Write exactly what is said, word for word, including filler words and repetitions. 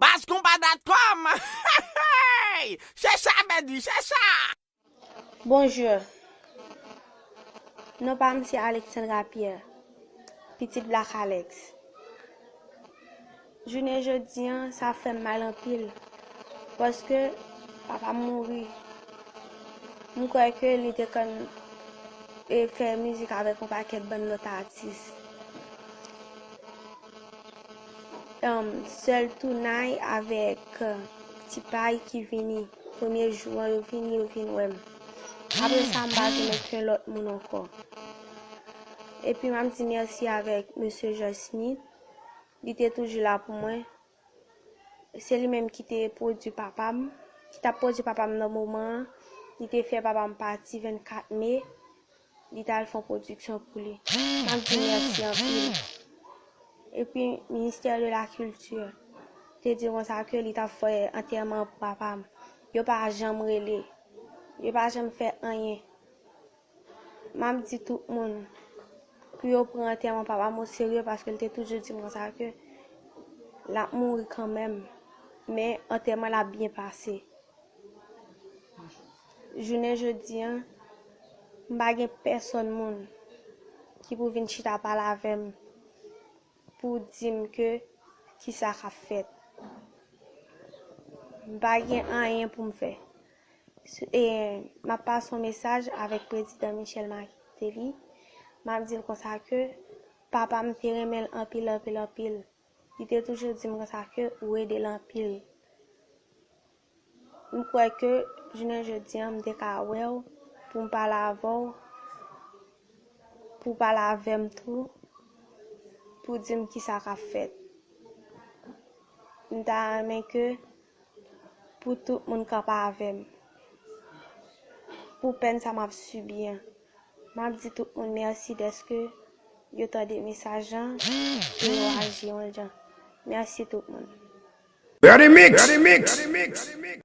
Pass Konpa dot com. Se sa, baby, se sa. Bonjou. Non pa m se Alexandra Pierre, pitit Black Alex. Jounen jodi an, sa fè m mal anpil, paske papa m mouri. M kwè ke li te konn, e, fè mizik avèk yon pakèt bann lòt atis. Em, sèl Tounay avèk, eh, Ti Pay ki vini. Premye jou an, yo vini, yo vin wè m. Apre sa, m pa vin okenn lòt moun ankò. Epi, m ap di mèsi avèk mesye Joy Smith. Li te toujou la pou mwen. Se li menm ki te pwodui papa m, ki t ap pwodui papa m nan moman an. Li te fè papa m pati vennkat me. Li t al fè yon pwodiksyon pou li. M ap di mèsi anpil. Epi, Ministè de la Kilti te di konsa ke li t ap fè antèman pou papa m. Yo pa janm rele. Yo pa janm fè anyen. M ap di tout moun pou yo pran antèman papa m oserye, paske l te toujou di m konsa ke l ap mouri kanmenm, men antèman l ap byen pase. Jounen jodi an, m pa gen pèsòn moun ki pou vin chita pale avè m pou di m ke kisa k ap fèt. M pa gen anyen pou m fè. S-, e, m ap pase yon mesaj avèk prezidan Michel Martelly. M ap di l konsa ke papa m te renmen l anpil, anpil, anpil. Li te toujou di m konsa ke ou ede l anpil. M kwè ke jounen jodi an, m te ka wè w pou m pale avè w, pou w pale avè m tou, pou di m kisa k ap fèt. M ta renmen ke pou tout moun kanpe avè m pou pèn sa m ap sibi an. M ap di tout moun mèsi dèske yo tande mesaj lan e yo aji yon jan. Mèsi tout moun. Ready mix. Ready mix.